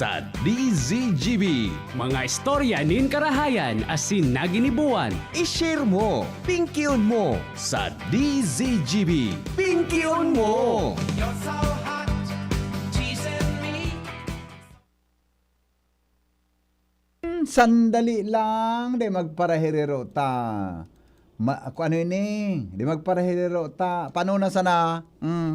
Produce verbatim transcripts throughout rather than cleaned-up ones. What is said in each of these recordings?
Ta D Z G B. Mga istorya nin karahayan asin naginibuan. I-share mo, pingkion mo. Sa D Z G B, pingkion mo. You're so hot, teasing me. Sandali lang, di magparahiriro ta. Ma-, kung ano ini, di magparahiriro ta. Paano na sana? Mm.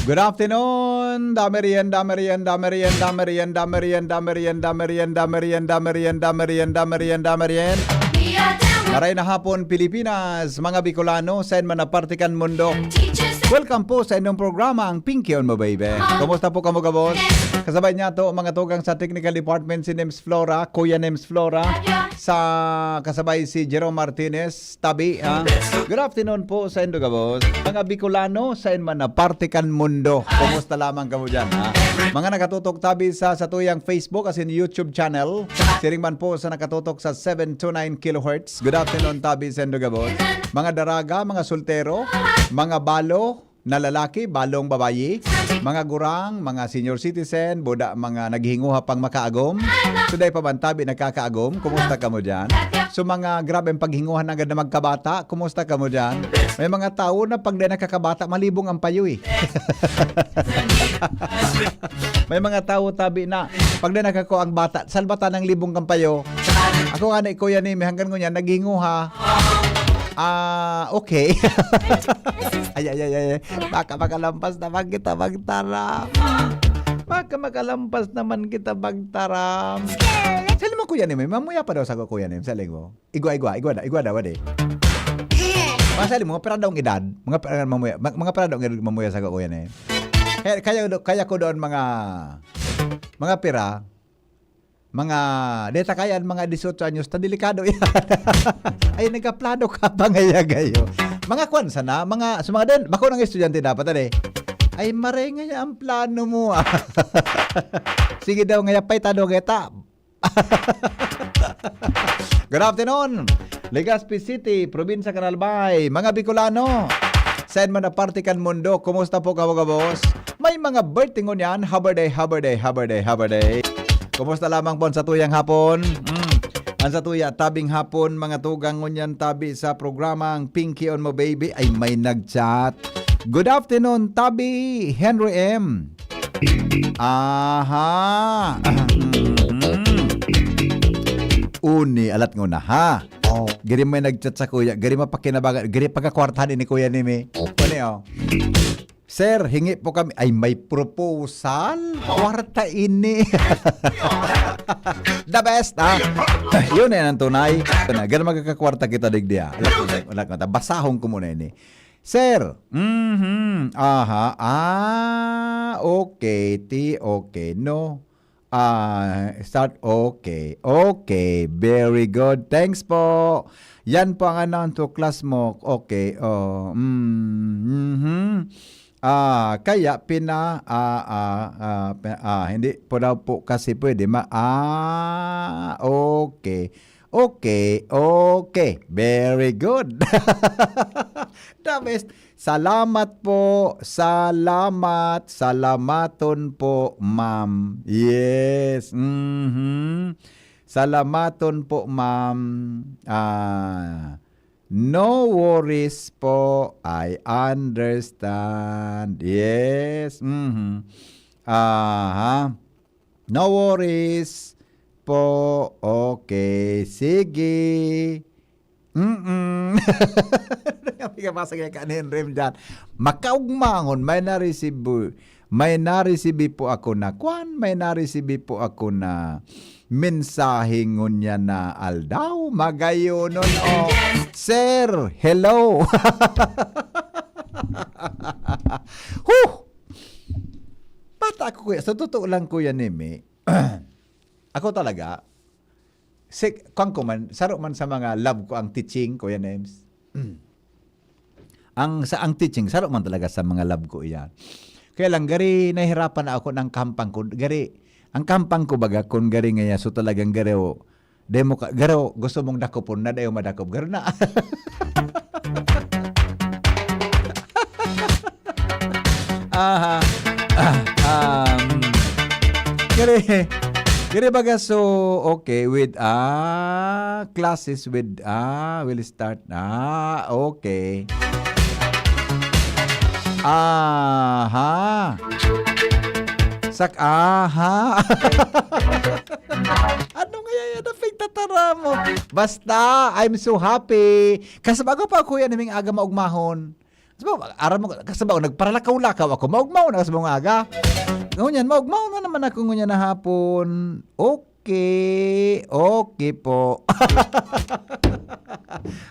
Good afternoon, Damerian, Damerian, Damerian, Damerian, Damerian, Damerian, Damerian, Damerian, Damerian, Damerian, Damerian, Damerian. Maray na hapon, Pilipinas, mga Bicolano, saen man na parte kan mundo. Welcome po sa inyong programa, ang Pinky on Mo Baby. Kumusta po kamo, gabos? Kasabay niya to, mga tugang sa technical department, si Nems Flora, Kuya Nems Flora, sa kasabay si Jerome Martinez, tabi, ha? Good afternoon po sa indo, gabos. Mga Bicolano, saen man na parte kan mundo. Kumusta lamang kamo dyan, ha? Mga nakatutok tabi sa satuyang Facebook asin YouTube channel. Siring man po sa nakatutok sa seven two nine kilohertz. Good afternoon, tabi sa indo, gabos. Mga daraga, mga soltero, mga balo, na lalaki, balong babayi, mga gurang, mga senior citizen, buda, mga naghihinguha pang makaagom. So, dai pa man tabi nagkakaagom, kumusta kamo dyan? So, mga grabe ang paghinguhan agad na magkabata, kumusta kamo dyan? May mga tao na pag dai nakakabata, malibong ang payo eh. May mga tao tabi na, pag dai nakakua ang bata, salbatan ng libong kan payo. Ako nga ni Kuya Nemi, hanggang ngunyan, naghinguha. Ah, okay. Ay, ay, ay, ay, ay. Baka makalampas naman kita magtaram. Baka makalampas naman kita magtaram. Sali mo, Kuya Nemi, mamuya pa daw sa Kuya Nemi, sali mo. Igwa, igwa, igwa da, igwa da, wadi. Mga sali mo, mga pira daw ang edad. Mga pira mamuya, mga, mga pira daw ang edad mamuya sa Kuya Nemi. Kaya, kaya, kaya ko doon mga, mga pira, mga, deta kaya ang mga dieciocho anyos, ta delikado yan. Ay, nagkaplano ka pa ngaya gayo. Mga kwan sana, mga, sa mga den, bako ng estudyante dapat, ade. Ay, maray ngaya ang plano mo, ah. Sige daw, ngaya pa'y tado kita. Good afternoon, Legazpi City, Probinsya kan Albay. Mga Bicolano, saen man na parte kan mundo, kumusta po kamo, gabos? May mga birthday ngunyan, happy birthday, happy birthday, happy birthday, happy birthday. Kumusta lamang po sa tuyang hapon? Mm. Ang sa tuya, tabing hapon, mga tugang ngunyan, tabi sa programang Pinky on Mo Baby, ay may nag-chat. Good afternoon, tabi, Henry M. Aha. Mhm. Uni, alat nguna, ha? Oh. Giri may nag-chat sa kuya, giri mapakinabangan, giri pagkakwartahan ini kuya Nemi. Ano yun? "Sir, hingi po kami." Ay, may proposal? Kwarta ini. The best, ha? Yun yan ang tunay. Ito na, ganun magkakakwarta kita, digdi, ha? Alat mo, alat mo, basahon ko muna ini. "Sir." Mhm. Aha. Ah, okay. Ti, okay. No. Ah, start. Okay. Okay. Very good. Thanks po. Yan po ang ano, ang tuklas mo. Okay. Oh. Mm, mhm. Ah, kaya pina-, ah, ah, ah, pi-, ah, hindi po daw po kasi pwede ma-, ah, okay. Okay, okay. Very good. The best. Salamat po. Salamat. Salamaton po, ma'am. Yes. Mhm. Salamaton po, ma'am. Ah, no worries po. I understand. Yes. Mhm. Aha. No worries po. Okay, sige. Mm. Kami ka pasagay ka ni Henry dyan. Makaugmangon, may naresibo, may naresibi po ako na kwan, may naresibi po ako na mensahe ngunyan na aldaw. Magayonon, oh. Sir, hello. Huh! Ako, kuya, sa totoo lang, Kuya Nemi, ako talaga, si, kwan ko man, saro man sa mga love ko ang teaching, Kuya Nems. Ang, sa, ang teaching, saro man talaga sa mga love ko iyan. Kaya lang, gari, nahihirapan na ako ng kampang ko. Gari, ang kampang ko baga, kung gari ngaya, so talagang gari, o, demo ka, garo, gusto mong dakopon na, dayo madakop. Garo na. Aha. Ah, um, gari, gari baga, so, okay, with, ah, classes with, ah, will start. Ah, okay. Aha. Sak-, aha. Ano nga yan ang pagtatara mo? Basta, I'm so happy. Kasi bago pa, Kuya Nemeng, aga maugmahon. Kasi ba, aram mo, kasi ba, nagparalakaw-lakaw ako, maugmahon na kasi mga aga. Ngunyan, maugmahon na naman ako ngunyan na hapon. Okay, okay po.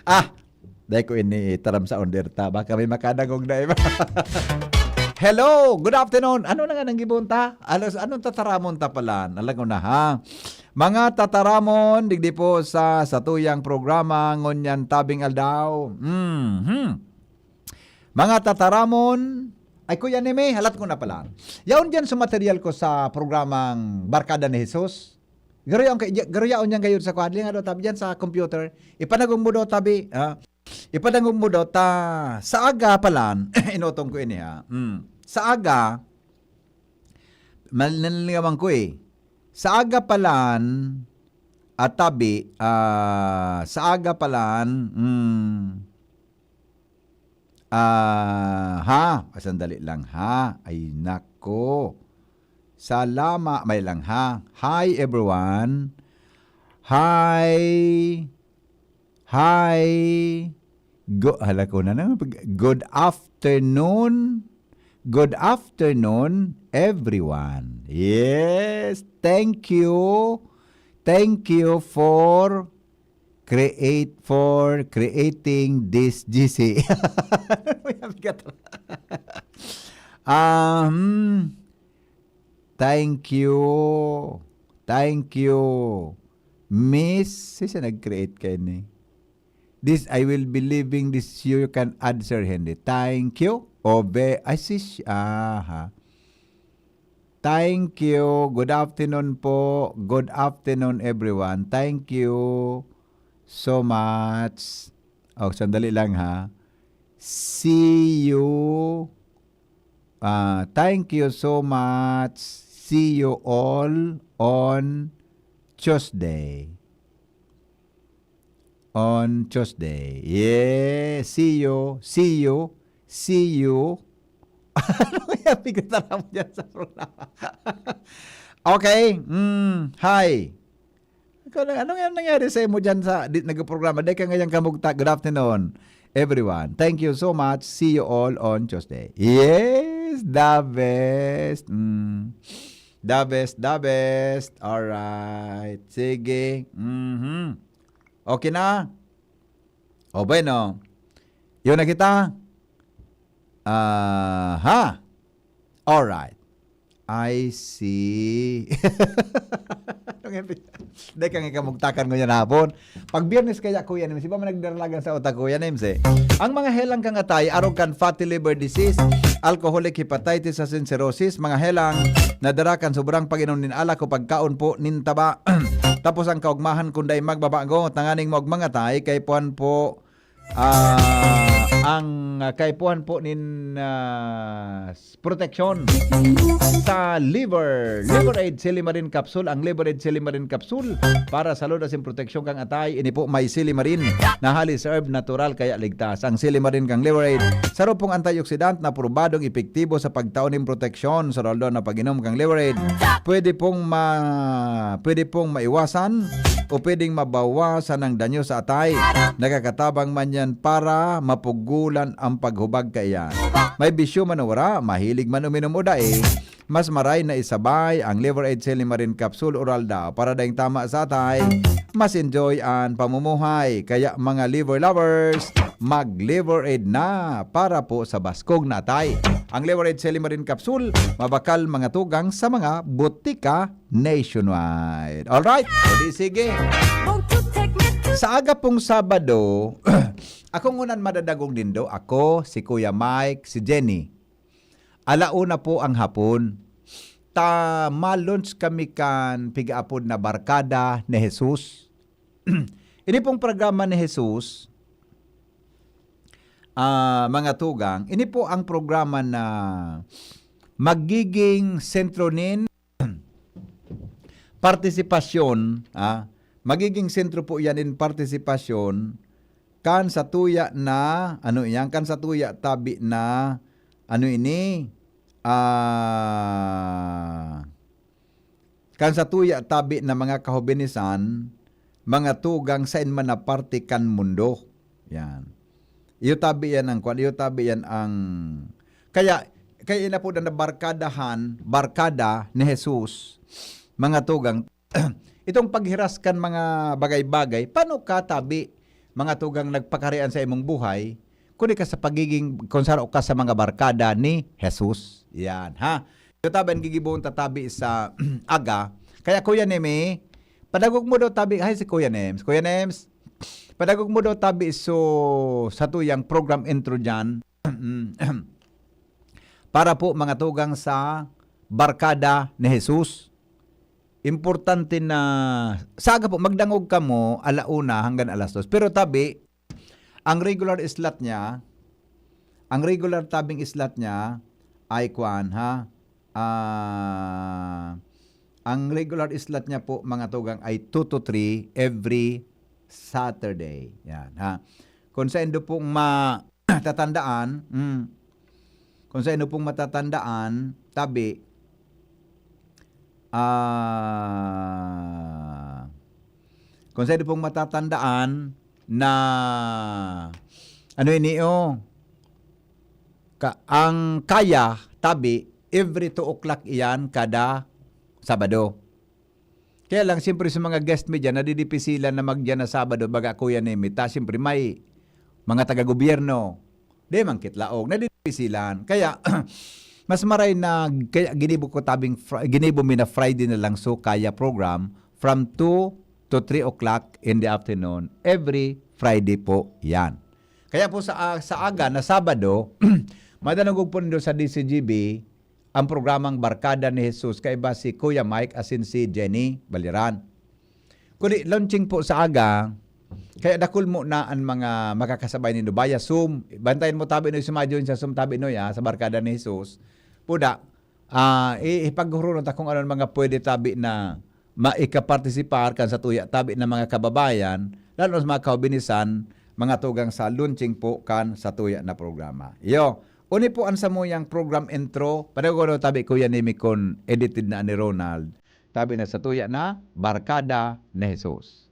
Ah, dai ko ini taram sa under ta. Baka may makadangog na iba. Hello, good afternoon. Ano na nga nang gibon ta? Alas, anong tataramon ta pala? Alam ko na, ha? Mga tataramon, digdi po sa satuyang programa, ngunyan tabing aldaw. Mhm. Mga tataramon, ay, Kuya Neme, halat ko na pala. Yaon diyan sa material ko sa programang Barkada ni Jesus. Garo yaon kay, garo yaon yan gayod sa kwadli, nga daw tabi diyan sa computer. Ipanagong mo daw tabi, ah. Ipanagong mo daw ta, sa aga palan, inutong ko ini, ha. Mm. Sa aga, mal-, nalingawan ko, eh. Sa aga palan, at tabi, ah, sa aga palan, mm, ah, ha? Ah, sandali lang, ha? Ay, nako. Salama, may lang, ha? Hi, everyone. Hi. Hi. Go, hala ko na lang. Good afternoon. Good afternoon, everyone. Yes, thank you. Thank you for create, for creating this G C. Um, thank you. Thank you. Miss, sino nag-create kaini? This, I will be leaving this, you can answer, Henry. Thank you. Obe, ay, si, aha. Thank you. Good afternoon po. Good afternoon, everyone. Thank you so much. Oh, sandali lang, ha. See you. Ah, thank you so much. See you all on Tuesday. On Tuesday. Yeah, see you, see you, see you. Ano kaya pigkataram mo dyan sa programa? Okay, mm, hi. Ikaw na, ano nga nangyari sa imo dyan sa di, nagprograma? Dai ka ngayon kamugtak. Good afternoon, everyone. Thank you so much. See you all on Tuesday. Yes, the best. Mm. The best, the best. Alright. Sige. Mhm. Okay na? O, bueno. Yun na kita? Aha. Alright. I see. Dai ka nga kamugtakan ngunyan hapon. Pag Biyernes kaya, Kuya Nims, iba man nagdaralagan sa utak, Kuya Nims, eh. Ang mga helang kang atay, arog kan fatty liver disease, alcoholic hepatitis asin cirrhosis, mga helang na dara kan sobrang pag-inom nin alak o pagkaon po nin taba. Tapos ang kaugmahan kun dai magbabago, tanganing maugmang atay, kaipuhan po, ah, ang, ah, kaipuhan po nin, ah, proteksyon sa liver. Liver Aid Silimarin Capsule. Ang Liver Aid Silimarin Capsule para sa salud asin proteksyon kang atay. Ini po may silimarin na hali sa herb, natural kaya ligtas. Ang silimarin kang Liver Aid, saro pong antioxidant na probadong epektibo sa pagtao nin proteksyon sa aldaw-aldaw na pag-inom kang Liver Aid. Pwede pong ma-, pwede pong maiwasan o pwedeng mabawasan ang danyo sa atay. Nakakatabang man yan para mapugulan ang paghubag kaiyan. May bisyo man o wala, mahilig man uminom o dai, mas maray na isabay ang Liver Aid Silimarin Capsule Oral Daw para daing tama sa atay. mas enjoy an pamumuhay. Kaya, mga liver lovers, mag-Liver Aid na para po sa baskog na atay. Ang Liver Aid Silimarin Capsule, mabakal, mga tugang sa mga botika nationwide. Alright? O di sige. Sa aga pong Sabado, ako ngunyan madadagog nindo, ako, si Kuya Mike, si Jenny. Ala una po ang hapon, ta ma-launch kami kan pigaapod na Barkada ni Jesus. Ini pong programa ni Jesus, ah, mga tugang, ini po ang programa na magiging sentro nin partisipasyon, ah, magiging sentro po yan in partisipasyon kan satuya na, ano iyan, kan satuya tabi na, ano ini, ah, kan satuya tabi na mga kahobenisan, mga tugang sain man na parte kan mundo. Yan. Iyo tabi yan ang kwan, iyo tabi yan ang, kaya, kaya inapodan na barkadahan, barkada ni Jesus, mga tugang, itong paghiras kan mga bagay-bagay, paano ka tabi, mga tugang, nagpakarian sa imong buhay, kundi ka sa pagiging, kung saro ka sa mga barkada ni Jesus. Yan, ha? Ito tabi ang gigibohon ta tabi sa aga. Kaya, Kuya Nemi, padagog mo daw tabi, ay, si Kuya Nems. Kuya Nems, padagog mo daw tabi so satuyang program intro dyan. Para po, mga tugang, sa Barkada ni Jesus. Importante na, sa aga po, magdangog kamo, ala una hanggang alas dos. Pero tabi, ang regular slot niya, ang regular tabing slot niya ay kwan, ha? Ah, ang regular slot niya po, mga tugang, ay two to three every Saturday. Yan, ha? Kung saindo pong matatandaan, mm, kung saindo pong matatandaan, tabi, ah, kung saindo pong matatandaan na, ano ini, oh, ka-, ang kaya, tabi, every two o'clock iyan kada Sabado. Kaya lang, siyempre, sa mga guest mi diyan, nadidipisilan na magdiyan na Sabado, baga, Kuya Nemi, ta, siyempre, may mga taga-gobyerno, di man kitlaog, nadidipisilan. Kaya, mas maray na, kaya ginibo ko tabing Fri-, ginibo mi na Friday na lang, so kaya program from two to three o'clock in the afternoon, every Friday po yan. Kaya po sa, ah, sa aga na Sabado, madangog po nindo sa D Z G B, ang programang Barkada ni Jesus, kaiba si Kuya Mike asin si Jenny Baliran. Kundi launching po sa aga, kaya dakul mo na ang mga makakasabay nindo via Zoom. Bantayan mo tabi, Noy, sa mga join sa Zoom tabi, Noy, ah, sa Barkada ni Jesus. Puda, ah, i-, ipaghurunon ta kung ano ang mga pwede tabi na maikapartisipar kan satuya tabi na mga kababayan, lalo na sa mga kaubinisan, mga tugang sa launching po kan satuya na programa. Iyo, uni po ang samuyang program intro. Padagog daw tabi, Kuya Nemi, kun edited na ni Ronald. Tabi na satuya na, Barkada ni Jesus.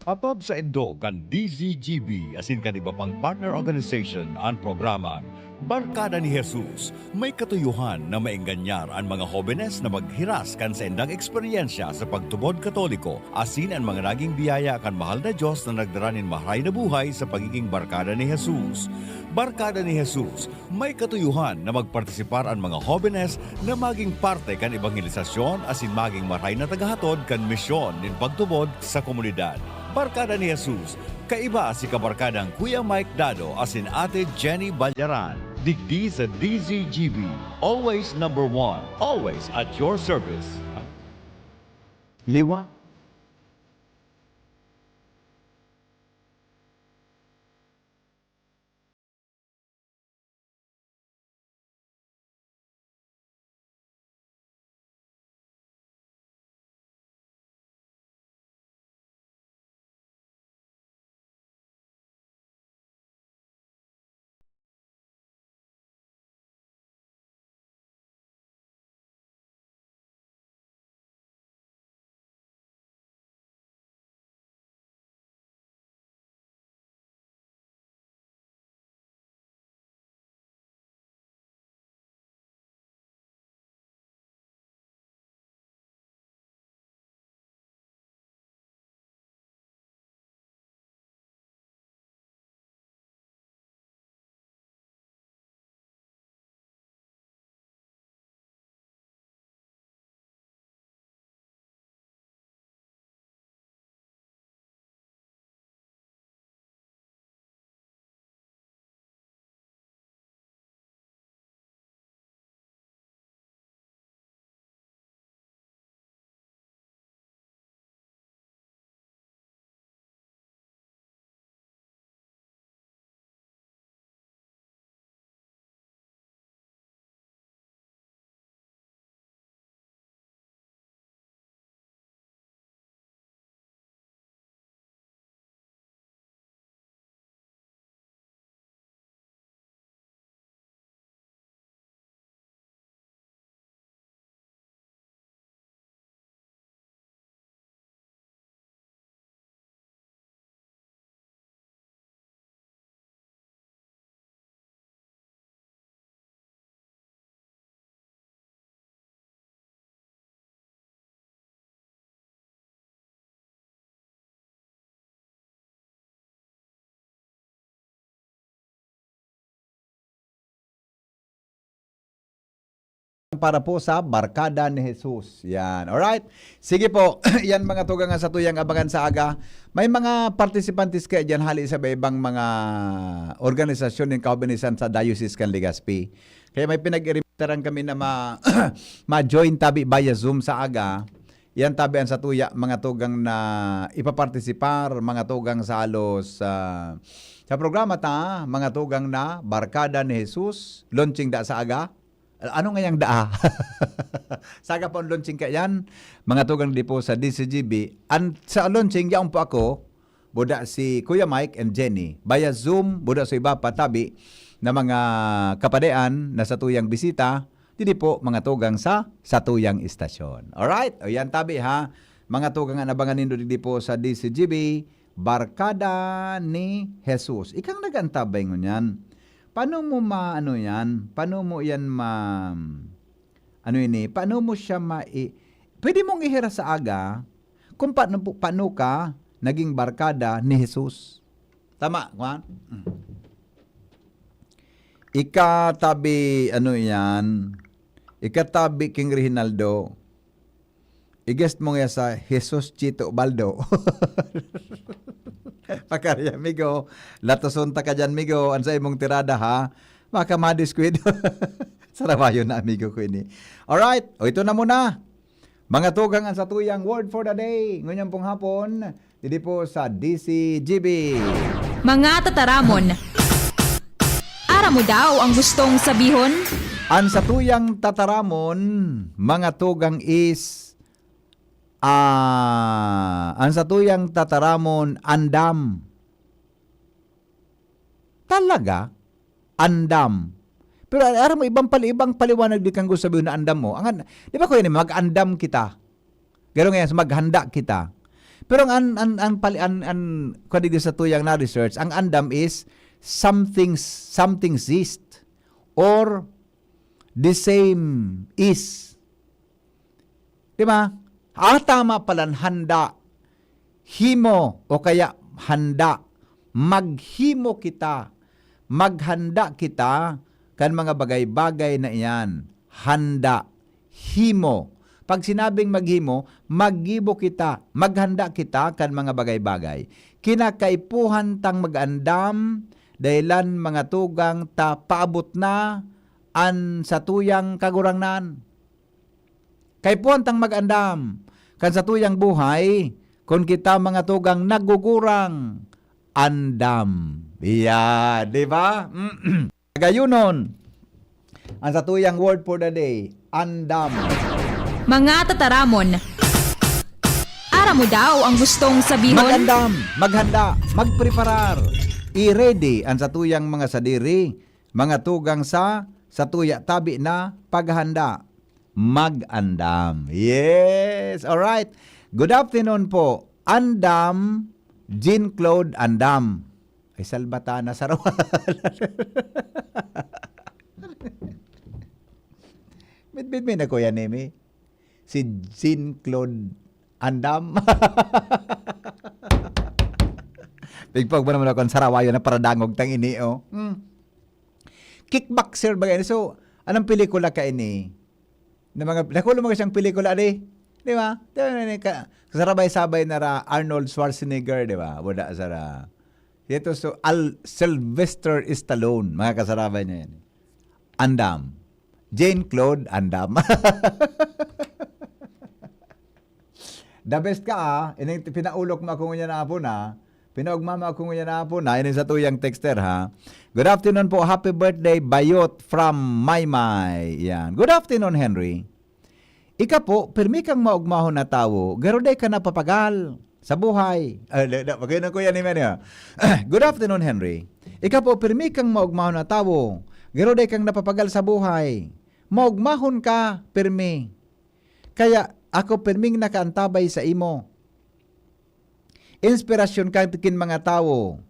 Hatod saindo kan D Z G B asin kan iba pang partner organization an programang Barkada ni Jesus. May katuyohan na maenganyar an mga hobenes na maghiras kan saindang eksperyensya sa pagtubod Katoliko, asin an mga naging biyaya kan mahal na Dios na nagdara nin maharay na buhay sa pagiging barkada ni Jesus. Barkada ni Jesus, may katuyohan na magpartisipar an mga hobenes na maging parte kan ebangelisasyon asin maging maray na tagahatod kan misyon nin pagtubod sa komunidad. Barkada ni Jesus, kaiba si kabarkadang Kuya Mike Dado asin Ate Jenny Balyaran. Digdi sa D Z G B, always number one, always at your service. Liwa. para po sa Barkada ni Jesus. Yan. Alright? Sige po. Yan, mga tugang, ang satuyang abangan sa aga. May mga partisipantes kaya dyan hali sa iba-ibang mga organisasyon ng kaubinisan sa Diocese kan Legazpi. Kaya may pinag-irimitaran kami na ma-, ma-join tabi via Zoom sa aga. Yan tabi ang satuya, mga tugang, na ipapartisipar, mga tugang, sa halos, ah, sa programa ta, mga tugang, na Barkada ni Jesus, launching da sa aga. Ano nga yang daa? Saga pa ang launching ka yan, mga tugang, di po sa D C G B. An, sa launching, yaon po ako, buda si Kuya Mike and Jenny. Via Zoom, buda sa iba pa tabi na mga kapadean na satuyang bisita, didi po, mga tugang, sa satuyang istasyon. Alright? O yan, tabi, ha? Mga tugang, ang abangan nindo didi po sa D C G B, Barkada ni Jesus. Ikang nag-antabay ngunyan. Paano mo ma-, ano yan? Paano mo yan ma-, ano ini? Paano mo siya mai-, pwede mong ihira sa aga kung paano, paano ka naging barkada ni Jesus. Tama, kuwan? Mm. Ikatabi, ano yan? Ikatabi, King Reginaldo. I-guest mo nga sa Jesus Chito Baldo. Pakari, amigo. Latoson ta ka dyan, amigo. An sa imong tirada, ha? Baka madiskwid. Sarawayon na, amigo ko ini. Alright. O, ito na muna. Mga tugang, ang satuyang word for the day. Ngunyan pong hapon, didi po sa D C G B. Mga tataramon. Aram mo daw ang gustong sabihon? Ang satuyang tataramon, mga tugang, is, ah, ang satuyang tataramon, andam. Talaga? Andam. Pero aram mo, ibang pali-, ibang paliwanag di kan gusto sabihin na andam mo. Ang an-, di ba, kuya, ni, mag-andam kita? Garo ngayon, maghanda kita. Pero ang an-, an-, an pali-, an-, an-, kuwan digdi satuyang na-research, ang andam is something, something zist or the same is. Di ba? Ah, tama palan, handa. Himo o kaya handa. Maghimo kita. Maghanda kita kan mga bagay-bagay na iyan. Handa. Himo. Pag sinabing maghimo, maggibo kita, maghanda kita kan mga bagay-bagay. Kinakaipuhan tang mag-andam, dahilan, mga tugang, ta paabot na an satuyang Kagurangnan. Kaipuhan tang mag-andam kan satuyang buhay, kun kita, mga tugang, nagugurang andam. Iya, di ba? Gayunon, ang satuyang word for the day, andam. Mga tataramon. Aram mo daw ang gustong sabihon? Mag-andam, maghanda, magpreparar. I-ready ang satuyang mga sadiri, mga tugang, sa satuya tabi na paghanda. Mag-andam. Yes! Alright. Good afternoon po. Andam, Jean-Claude Andam. Ay, salbatana sa rawalan. Bitbit mi na, Kuya Nemi. Si Jean-Claude Andam. Pigpag mo naman ako ang sarawayo na paradangog tang ini, oh. Hmm. Kickboxer ba yan? So, anong pelikula ka ini? Na mga, nakulo mga siyang pelikula, di? Di ba? Di ba, ni ka-, kasarabay-sabay na ra Arnold Schwarzenegger, di ba? Wala sa ra. Ito, so, Al-, Sylvester Stallone, mga kasarabay niya yan. Andam. Jean-Claude Andam. The best ka, ah. Ining pinaulok mo ako ngunyan na hapon, ah. Pinaugma mo ako ngunyan na hapon, ah. Ining sa tuyang texter, ha. Good afternoon po. Happy birthday, Bayot from Maymay. Yan. Good afternoon, Henry. Ika po, pirmi kang maugmahon na tawo, garo dai ka napapagal sa buhay. Ah, da, da, pag-, ko yan, Henry, ah. Good afternoon, Henry. Ika po, pirmi kang maugmahon na tawo, garo dai kang napapagal sa buhay. Maugmahon ka, pirmi. Kaya ako pirming nakaantabay sa imo. Inspirasyon ka kin mga tawo.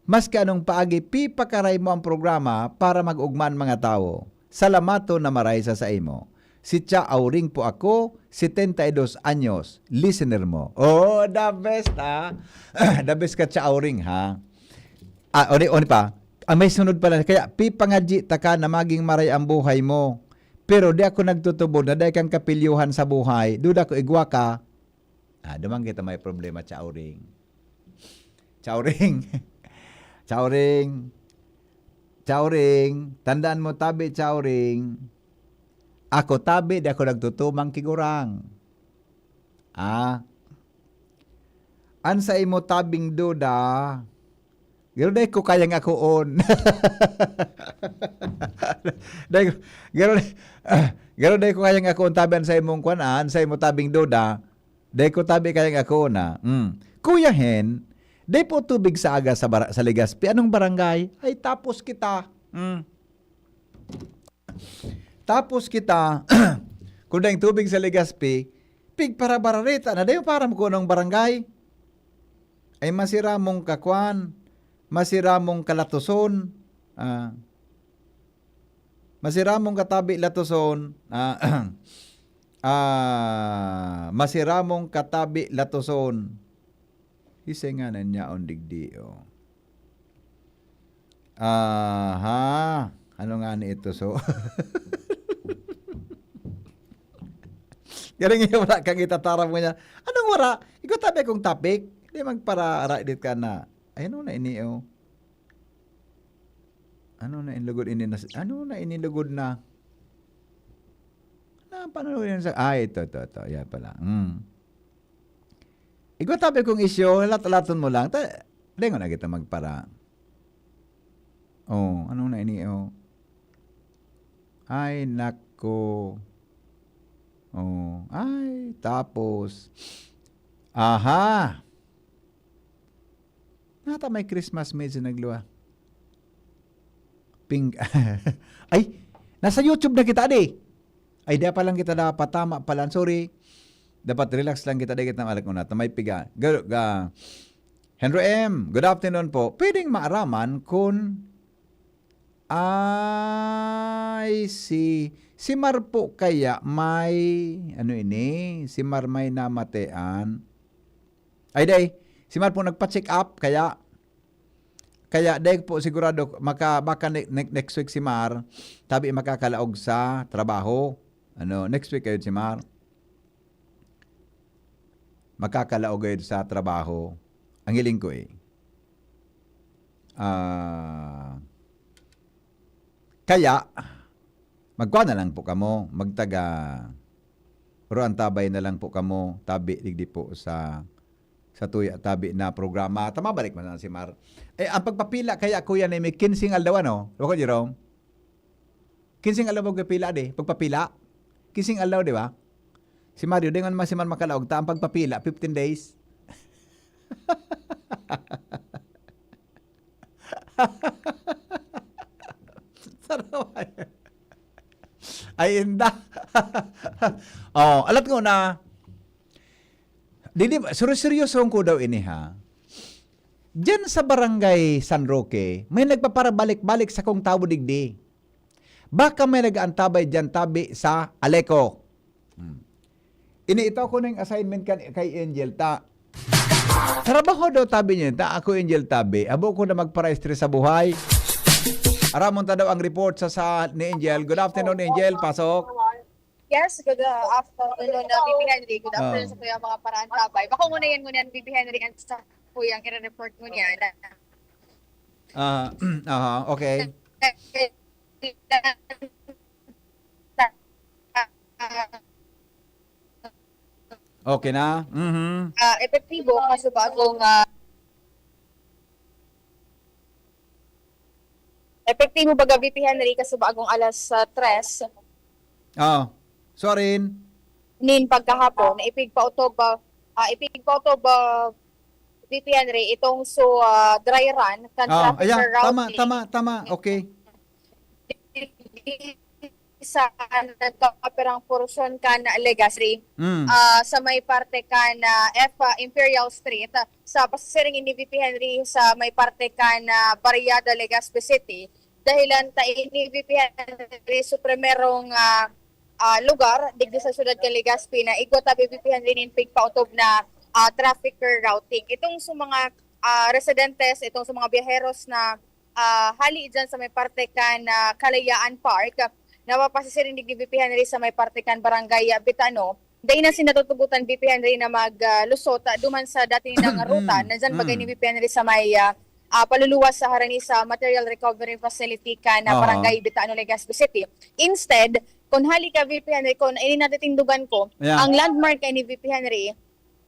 Maski anong paagi, pipakaray mo ang programa para mag-ugma an mga tawo. Salamaton na maray sa saimo. Si Cha Auring po ako, setenta y dos anyos, listener mo. Oh, the best, ha? The best ka, Cha Auring, ha? Ah, oni, oni pa. Ah, may sunod pala. Kaya, pipangadyi ta ka na maging maray ang buhay mo. Pero di ako nagtutubod na dai kang kapilyohan sa buhay. Duda ko, igwa ka. Ah, duman kita may problema, Chauring. Chauring. Chauring. Chauring. Tandaan mo, tabi, Chauring. Ako, tabi, di ako nagtutumang kigurang. Ah. An sa imo tabing duda, garo dai ko kayang akoon. Dai ko, garo, garo dai ko kayang akoon tabi an sa imong kwan, ah, an sa imo tabing duda. Dai ko tabi kayang akoon na. Mm. Kuya Hen, dai po tubig sa aga sa bara-, sa Legazpi. Anong barangay? Ay, tapos kita. Mm. Tapos kita, kung daing tubig sa Legazpi, pigparabarareta na, dayo para mo kunong barangay. Ay masiramong kakwan, masiramong kalatuson, ah, masiramong katabi latuson, ah, ah, masiramong katabi latuson. Isay nga na niya on digdi, oh. Aha. Ano nga ni ito? So, galing yung wala kang itataram mo niya. Anong wala? Ikaw tabi akong topic. Di magpara-, ara-, dit ka na. Ay, ano na ini, oh? Ano na inlugod ini na, ano na inilugod na? Na, paano yun sa, ah, ito, ito, ito. Yan pala. Hmm. Igwa tabi kong isyo, lat-laton mo lang. Ta-, dengon na kita magpara. Oh, ano na ini, oh? Ay, nako. Oh, ay, tapos. Aha. Nata may Christmas medyo nagluwa. Ping-, ay, nasa YouTube na kita, di. Ay, di pa lang kita dapat tama pala. Sorry. Dapat relax lang kita, di kita malag una. Tamay piga. Ga-, ga-, Henry M, good afternoon po. Pwedeng maaraman kung, ay, si, si Mar po kaya may, ano ini? Si Mar may namatean? Ay, day, si Mar po nagpa-check up, kaya, kaya day po sigurado, maka-, baka ne-, ne-, next week si Mar, tabi makakalaog sa trabaho. Ano, next week kayo si Mar. Makakalaog kayo sa trabaho. Ang hiling ko eh. Ah, kaya, magkuha na lang po kamo, magtaga, pero antabay na lang po kamo, tabi, digdi po sa, sa tuya, tabi na programa. Tama, balik mo na si Mar. Eh, ang pagpapila kaya, kuya, na may kinsing aldaw, ano? Loko, Jerome? Kinsing aldaw magpapila, di? Pagpapila? Kinsing aldaw, di ba? Si Mario, di nga naman si Mar makalaog ta, ang pagpapila, fifteen days. Sarawa yan. Ay, inda. Oh, alat ko na. Didi, seryoso ko daw ini, ha. Diyan sa Barangay San Roque, may nagpaparabalik-balik sa kong tawo digdi. Baka may nag-aantabay diyan tabi sa Aleco. Hmm. Ini ito ko na yung assignment kan-, kay Angel ta. Trabaho daw tabi niya, ta ako Angel tabi. Abo ko na magpara-stress sa buhay. Aramon ta daw ang report sa, sa ni Angel. Good afternoon, Angel. Pasok. Yes, good, uh, afternoon, uh, V P Henry. Good afternoon sa kuya mga paraantabay. Bako muna yan muna, V P Henry, and sa kuyang i-report mo niya. Ah, aha, okay. Okay na? Mhm. Ah, epektibo, kaso bagong, ah, epektibo baga, V P Henry, kaso bagong alas, ah, tres. Oh, sorry. Nin pagkahapon, ipigpautob, ah, ah, ipigpautob, ah, V P Henry, itong so, ah, dry run, kan Oh, traffic ayan. Tama, rerouting. Tama, tama. Okay. Sa nagkaperang porsyon kan Legazpi, Mm. ah, sa may parte kan, ah, F, ah, Imperial Street, ah, sa pasiring ni V P Henry sa may parte kan, ah, Barriada, Legazpi City. Dahilan ta ini V P Henry sa primerong, ah, ah, lugar digdi sa syudad kan Legazpi na igwa ta V P Henry nin pigpautob na, ah, traffic rerouting. Itong sa mga, ah, residentes, itong sa mga biyaheros na, ah, hali dyan sa may parte kan, ah, Kalayaan Park, napapasiring digdi, V P Henry, sa may parte kan Barangay, ah, Bitano. Dai na sinda tutugotan, V P Henry, na mag, ah, lusot, ah, duman sa dati nila nga ruta. Nandyan bagay ni V P Henry sa may, ah, ah, paluluwas sa harani sa material recovery facility kan, ah, Aha. Barangay Bitano, Legazpi City. Instead, kung hali ka, V P Henry, kung ini natitindugan ko, Yeah. ang landmark kay ni V P Henry,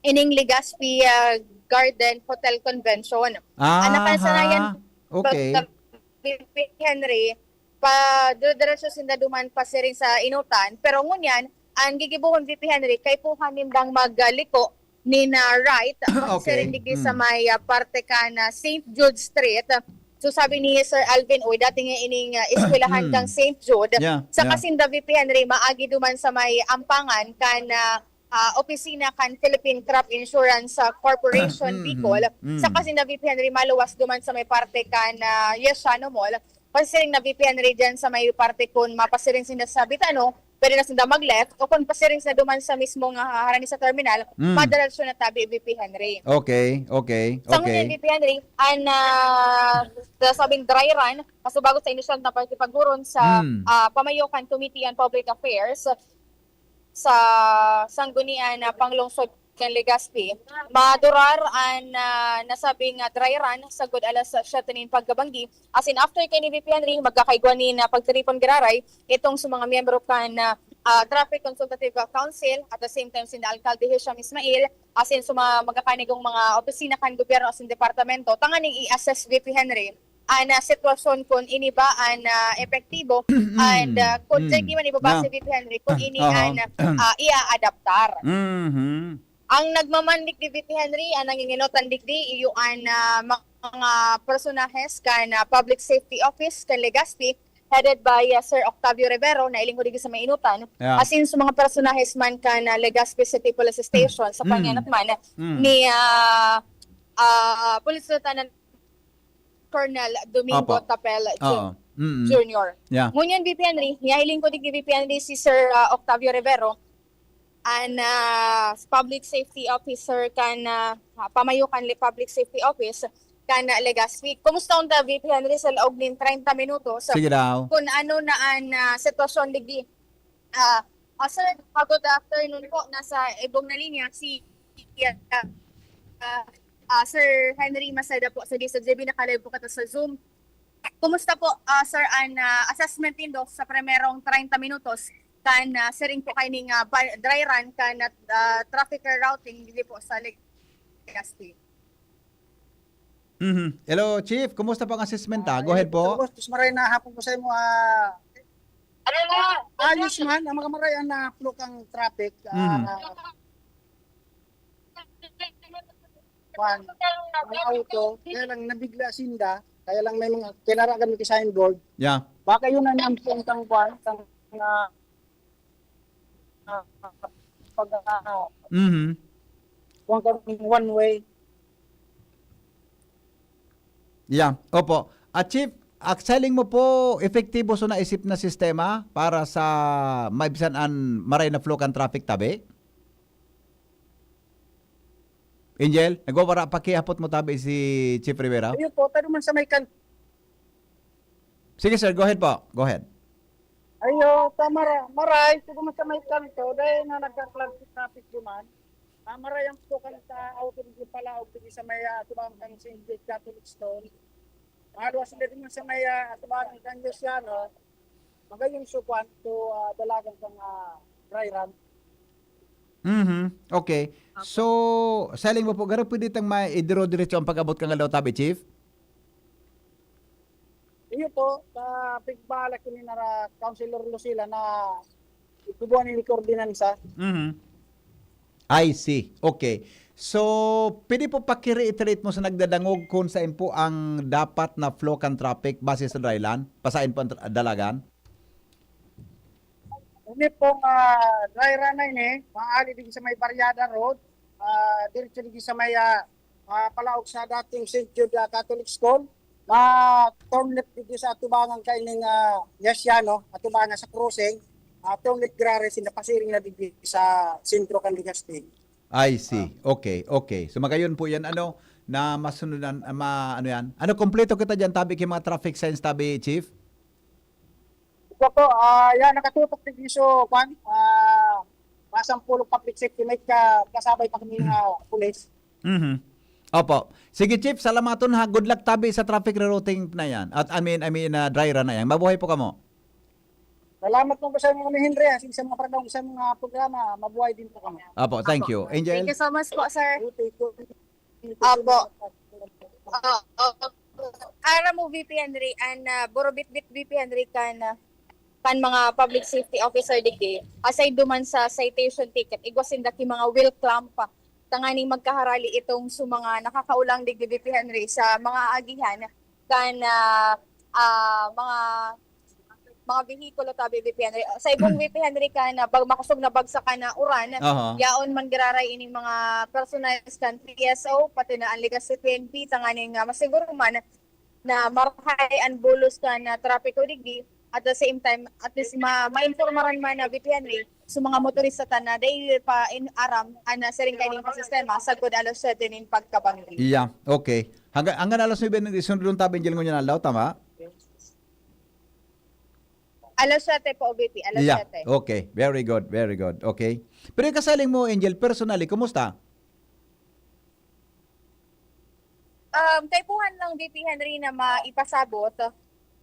ining Legazpi, ah, Garden Hotel Convention. Ang Aha. nakasanayan Okay. V P Henry, pa dire-diretso sinda duman pasiring sa Inutan. Pero ngunyan, ang gigibohon, V P Henry, kaipuhan nindang magliko nin, ah, right, Okay. pasiring digdi sa Mm. may, ah, parte kan Saint Jude Street. So, sabi ni Sir Alvin Uy, dati nga ining, ah, eskwelahan Mm. kang Saint Jude. Yeah, Sa yeah. kasinda, V P Henry, maagi duman sa may ampangan kan, ah, ah, opisina kan Philippine Crop Insurance, ah, Corporation Mm, Bicol. mm. Sa kasinda, V P Henry, maluwas duman sa may parte kan, ah, Yesiano Mall. Pasiring na, V P Henry, dyan sa may parte kun mapasiring sinda sa Bitano, pwede na sinda mag-left. O kung pasiring sinda duman sa mismo nga harani sa terminal, Mm. madiretso na tabi, V P Henry. Okay, okay, Sa ngunyan, okay. V P Henry, an, ah, nasabing dry run, kasubago sa inisyal na pakikipaghuron sa, Mm. ah, pamayo kan Committee on Public Affairs, sa Sanggunian na Panglungsod kan Legazpi, madurar an, ah, nasabing, ah, dry run sagkod alas siyete nin pagkabanggi. Asin after kay ni V P Henry, magkakaigwa nin, ah, pagtiripon giraray itong sa mga miyembro kan, ah, ah, Traffic Consultative Council, at the same time, sinda Alkalde Hisham Ismail, asin sa mga magkakanigong mga opisina kan gobyerno asin departamento, tanganing i-assess, V P Henry, an, ah, sitwasyon kun ini ba an, ah, epektibo, and, ah, kun Mm. dyan man ibabase, Yeah. V P Henry, kun ini Oo. an, ah, i-aadaptar. Mhm. Ang nagmaman digdi, V P Henry, ang nanginginotan digdi, iyo an, ah, mga personahes kan, ah, Public Safety Office kan Legazpi, headed by, ah, Sir Octavio Rivero, na ilingkod digdi sa may Inutan. Yeah. Asin sa mga personahes man kan, ah, Legazpi City Police Station, sa Mm. pangenot man Mm. ni, ah, ah, Police Lieutenant Colonel Domingo Opo. Tapel Ju-, Oo. Mm-mm. Junior. Yeah. Ngunyan, V P Henry, hiyahiling ko digdi, V P Henry, si Sir, ah, Octavio Rivero, an, ah, public safety officer kan, ah, pamayo kan li-, public safety office kan, ah, Legazpi. Kumusta unta, V P Henry, sa laog nin treinta minutos? Sige daw. Kung ano na an, ah, sitwasyon digdi? Ah, ah, sir, ah, good afternoon po. Nasa ibong na linya si, ah, ah, Sir Henry Maceda po sa D S W G B, naka-live po kita sa Zoom. Kumusta po, ah, sir, an, ah, assessment nindo sa primerong treinta minutos kan, ah, siring po kaining, ah, ba-, dry run kan, ah, traffic rerouting dili po sa Legazpi? Mhm. Hello, Chief. Kumusta po ang assessment, ah? Ah, Go ahead po. Boss, maray na hapon po sa imo, ah. Ano na? Ayos man, ang mga maray ang na-flow kang traffic, ah, Mhm. kwan, mga auto, kaya lang nabigla sinda, kaya lang may mga kinaragan mo ki signboard. Yeah. Baka yun ang nampong kang kwan, kang, ah, ah, pag, ah, Mhm. kwan kang one way. Yeah, opo. At Chief, ak-, sa hiling mo po, epektibo so naisip na sistema para sa maibsan an maray na flow kan traffic tabi? Angel, nagwawara pa ki, hapot mo tabi si Chief Rivera? Ayun po, tayo man sa may kan- Sige, sir, go ahead po. Go ahead. Ayo, tama ra. Maray, siguro man sa may kanto, dahil na nagka-cloud si traffic duman. Ah, maray ang tukan sa auto di palaog di sa may, ah, atubang kan Saint Jude Catholic School. Maluwas na din sa may, ah, atubang kan Luciano. Magayon so kwan to, ah, dalagan kang, ah, dry run. Mhm. Okay. Apo. So, sa hiling mo po, garo pwede tang maidiro-diretso ang pag-abot kan Aldaw Tabi, Chief? Iyo po, sa pigbalak ini nara Councilor Lucila na itubuan ini koordinansa. Mhm. I see. Okay. So, pwede po paki-reiterate mo sa nagdadangog kung saan po ang dapat na flow kan traffic base sa dry run? Pasain po ang tra-, dalagan? Ini pong, ah, dry run na ini, maali din sa may Barriada Road, ah, diretso din sa may, ah, ah, palaog sa dating Saint Jude, ah, Catholic School. Ma-turn left digdi sa atubangan kaining, ah, Yasiano, atubangan sa crossing. Ah, turn left giraray sinda pasiring na digdi sa sentro kan Legazpi. I see. Ah. Okay, okay. So, magayon po yan, ano, na masunudan, ah, ma-, ano yan? Ano, kompleto kita dyan, tabi, kay mga traffic signs, tabi, Chief? Opo, ah, yan, nakatutok digdi so, kwan, ah, masampulong public safety, may ka-, kasabay pa kami nga pulis. Mhm. Opo. Sige, Chief, salamaton ha. Good luck tabi sa traffic rerouting na yan. At I mean, I mean, ah, dry run na yan. Mabuhay po kamo. Salamat po sa mga ni Henry, ah, sa mga pagdang sa mga programa. Mabuhay din po kamo. Opo, thank you. Angel? Thank you so much po, sir. Opo. Ah, ah, Ara mo, V P Henry, and, ah, Borobitbit V P Henry kan, ah, kan mga public safety officer digdi. Aside duman sa citation ticket, igwa sinda ki mga wheel clamp pa. Tanganing magkaharali itong sa mga nakakaulang digdi, V P Henry, sa mga agihan kan, ah, ah, mga, mga vehikulo ta, V P Henry. Sa ibong V P Henry kan, ah, bag-, makosog na bagsakan na uran, Aha. yaon man giraray ining mga personnel kan P S O, pati na ang Legazpi P N P, tanganing, ah, masiguro man na marahay ang bulos kan, ah, trapiko digdi. At the same time, at least ma-, maimpormaran man na, V P Henry, sa mga motorista ta na dai pa in aram ang, ah, siring kaining sistema sagkod alas siyete nin pagkabanggi. Yeah, okay. Hangga-, hanggang alas nuebe nin isunod tabi, Angel, ngunyan aldaw, tama? Alas siyete po, V P. Alas Yeah. siyete. Okay. Very good. Very good. Okay. Pero yung kasaling mo, Angel, personally, kumusta? Um, kaipuhan lang, V P Henry, na maipasabot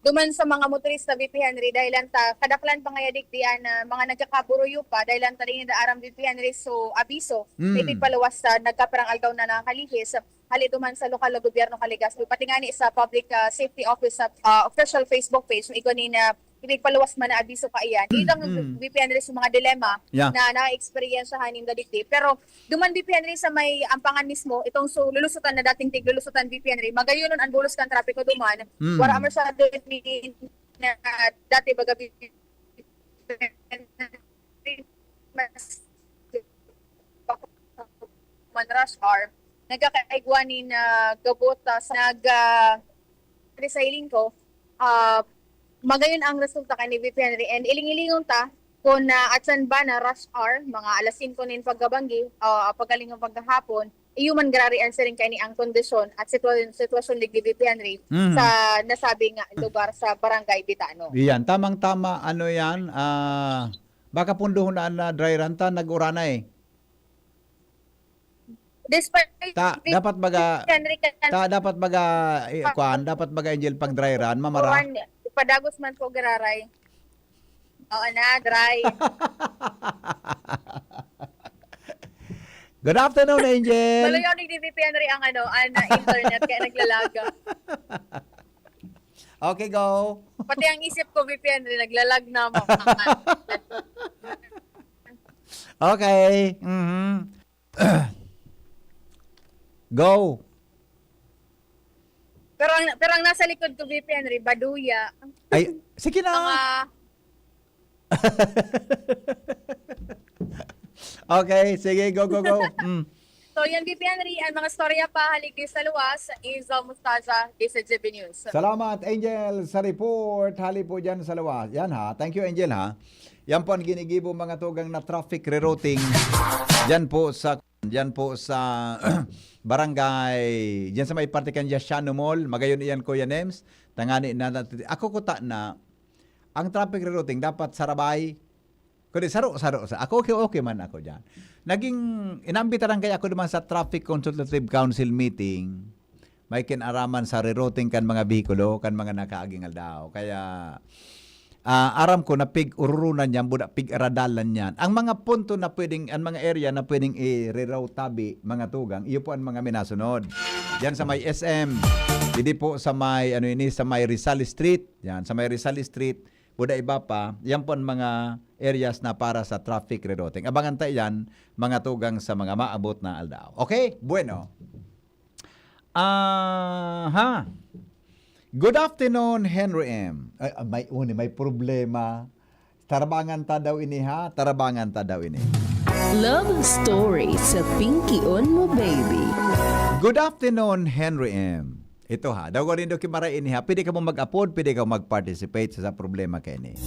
duman sa mga motorista, V P Henry, dahil lang ta, kadaklan pa ngaya digdi an, ah, mga nagkakaburuyo pa, dahil lang ta rin aram, V P Henry, so abiso, Mm. may pigpaluwas sa nagkapirang aldaw na nakalihis, hali duman sa lokal na gobyerno kan Legazpi, pati ngani sa Public, ah, Safety Office sa, ah, official Facebook page, igwa ni na ipigpaluwas man na abiso kaiyan. Itang Mm. V P Henry sa mga dilema Yeah. na na-eksperyensyahan ninda digdi. Pero duman, V P Henry, sa may Ampangan mismo, itong so lulusutan na dating tiglulusutan, V P Henry, magayonon ang bulos kan trapiko duman. Mm. Wala masyado ni na dati baga, V P Henry, mas man rush hour, nagkakaigwa nin, ah, gabot, ah, sa nag, ah, recycling ko, ah, magayon ang resulta kan ni V P Henry. And iling-ilingon ta kung na atsan ba na rush hour, mga alas singko nin pagkabanggi, ah, pagkalingon paghahapon, iyo man giraray an siring kaini ang kondisyon at sitwa-, sitwasyon ni V P Henry Mhm. sa nasabi nga lugar sa Barangay Bitano. Iyan, tamang-tama, ano yan, ah, baka punduhon na, na dry run ta, nag-uranay. Despite Ta-, V P dapat baga, Henry kan- ta-, dapat baga, eh, kwan, dapat baga, Angel, pag dry run, mamara. Kuwan, padagos man po giraray. Oo na, dry. Good afternoon, Angel. Maluyaw ni V P Henry ang ano, ang, ah, internet, kaya naglalaga. Okay, go. Pati ang isip ko, V P Henry, naglalag na mo. Okay. Mhm. Go. Pero ang, pero ang nasa likod ko, V P Henry, baduya. Ay, sige na. Mga Okay, sige, go, go, go. Mm. So, yan, V P Henry, ang mga storya pa, hali sa luwas, is, uh, Mustaza, this is G B News. Salamat, Angel, sa report. Hali po dyan sa luwas. Yan, ha. Thank you, Angel, ha. Yan po ang ginigibo, mga tugang, na traffic rerouting. Dyan po sa, dyan po sa barangay, dyan sa may parte kan Yashano Mall. Magayon iyan, Kuya Nems. Tangani na, na, ako kuta na, ang traffic rerouting dapat sarabay. Kundi saro, saro, sa, ako, okay, okay man ako dyan. Naging, inambitaran kaya ako naman sa Traffic Consultative Council meeting, may kinaraman sa rerouting kan mga behikulo, kan mga nakaaging aldaw. Kaya, ah, aram ko na pig-ururunan yan, buda pig-aradalan yan. Ang mga punto na pwedeng, ang mga area na pwedeng i-reroute tabi, mga tugang, iyo po ang mga minasunod. Yan sa may S M, hindi po sa may, ano ini, sa may Rizal Street. Yan, sa may Rizal Street, buda iba pa, yan po ang mga areas na para sa traffic rerouting. Abangan ta yan, mga tugang, sa mga maabot na aldaw. Okay? Bueno. Aha. Good afternoon, Henry M. Ay, ah, may uni, may problema. Tarabangan ta daw ini, ha? Tarabangan ta daw ini. Love story sa Pinky on mo, baby. Good afternoon, Henry M. Ito, ha, daw ko rin doon kimaray ini, ha. Pwede ka mo mag-apod, pwede ka mag-participate sa, sa problema kaini.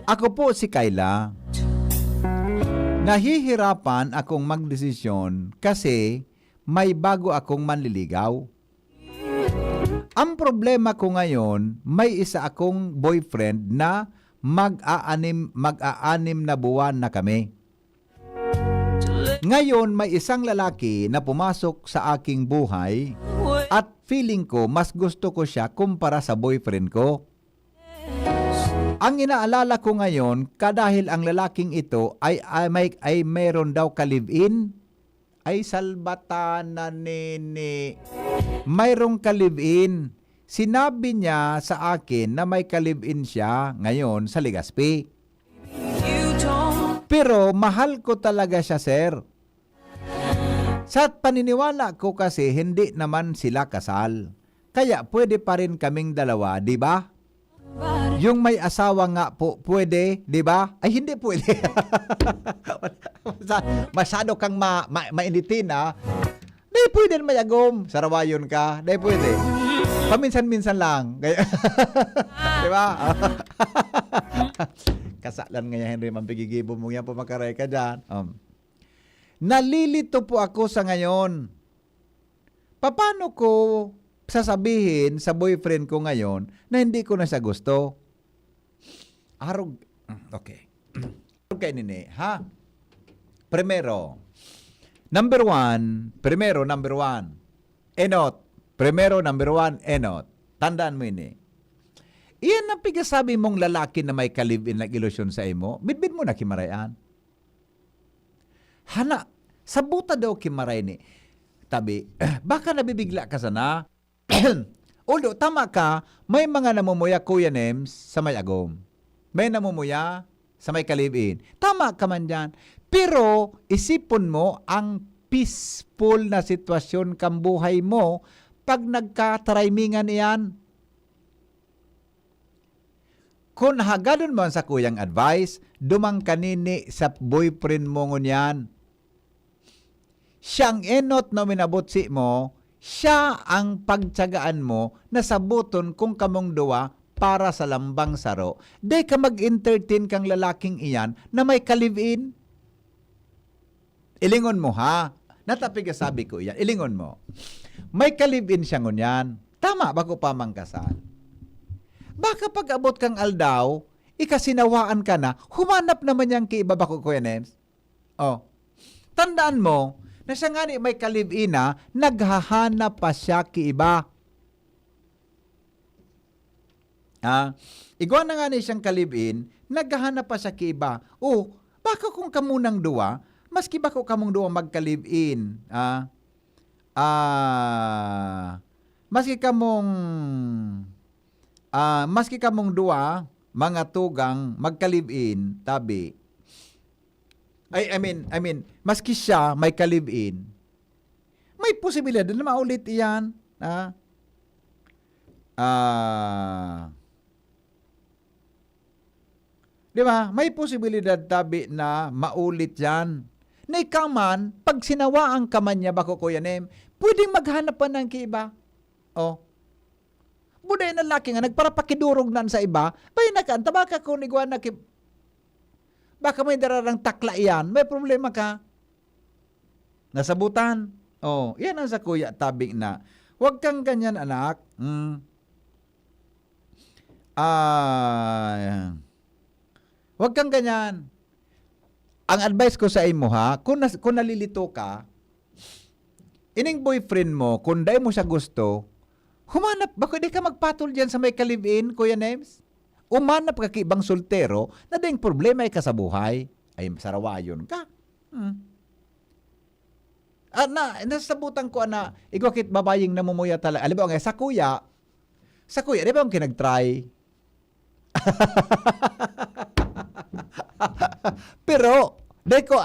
Ako po si Kayla. Nahihirapan akong magdesisyon kasi may bago akong manliligaw. Ang problema ko ngayon, may isa akong boyfriend na Mag-aanim, mag-aanim na buwan na kami. Ngayon, may isang lalaki na pumasok sa aking buhay at feeling ko mas gusto ko siya kumpara sa boyfriend ko. Ang inaalala ko ngayon, kadahil ang lalaking ito ay, ay, may, ay mayroon daw ka-live-in, ay salbatana nini. Mayroong ka-live-in. Sinabi niya sa akin na may ka-live-in siya ngayon sa Legazpi. Pero mahal ko talaga siya, sir. Sa paniniwala ko kasi, hindi naman sila kasal. Kaya pwede pa rin kaming dalawa, di ba? Yung may asawa nga po, pwede, di ba? Ay, hindi pwede. Masa-, masyado kang ma-, ma-, mainitin, ah. Di pwede na may agom. Sarawayon ka. Di pwede. Paminsan-minsan lang. Kaya, di ba? Kasalan nga yan, Henry, mampigigibo mo yan, pumakaray ka dyan. Um. Nalilito po ako sa ngayon. Paano ko sasabihin sa boyfriend ko ngayon na hindi ko na siya gusto? Arog, okay. Arog kay nini, ha? Primero, number one, primero, number one, enot. Primero, number one, enot. Tandaan mo ini. Iyan ang pigasabi mong lalaki na may ka-live-in nag-ilusyon sa imo. Bidbid mo na kimarayan. Hana, sabuta daw ki Maray ni. Tabi, baka nabibigla ka sana. Although, tama ka, may mga namumuya, Kuya Nems, sa may agom. May namumuya sa may ka-live-in. Tama ka man dyan. Pero, isipon mo ang peaceful na sitwasyon kang buhay mo pag nagkatarimingan iyan. Kun hagadon mo an sakuyang advice, duman ka nini sa boyfriend mo ngunyan. Siya ang enot na uminabot simo, siya ang pagtiyagaan mo na saboton kun kamong duwa para sa lambang saro. Dai ka mag-entertain kang lalaking iyan na may ka-live-in. Ilingon mo, ha? Natapig sabi ko iyan. Ilingon mo. May ka-live-in siya ngunyan. Tama, bako pa man kasal. Baka pag-abot kang aldaw, ikasinawaan ka na, humanap naman niyang kiiba, bako, Kuya Nems. Oh. Tandaan mo, na siya nga ni may ka-live-in na, naghahanap pa siya kiiba. Ah, igwa na nga ni siyang ka-live-in, naghahanap pa siya kiiba. O, baka kung kamo nang duwa, maski bako kamong duwa magka-live-in, ah, ah, maski kamong, ah, maski kamong duwa, mga tugang, magka-live-in, tabi. I, I mean, I mean, maski siya may ka-live-in, may posibilidad na maulit iyan, ha? Ah, di ba? May posibilidad tabi na maulit yan. Na ikaw man, pag sinawaan ka man niya, bako, Kuya Nem, pwedeng maghanap pa ng kiiba. Oh. Buday na laki nga nagparapakidurog nan sa iba, bay na ka, tabaka ko ni Juan na ki-, baka may dararang takla iyan, may problema ka. Nasabutan. Oh, iyan ang sa kuya tabi na. Huwag kang ganyan, anak. Mm. Ah, huwag kang ganyan. Ang advice ko sa imo, ha, kung nas-, kung nalilito ka, ining boyfriend mo, kung dai mo siya gusto, humanap, bako di ka magpatol diyan sa may ka-live-in, Kuya Nems? Umanap ka ki ibang soltero na daing problema ka sa buhay. Ay, sarawayon ka. Hmm. Ah, na, nasabutan ko, ana, igwa kit babayeng namumuya tala-, halimbawa nga, sa kuya, sa kuya, di ba ang kinag-try? Pero, di ko,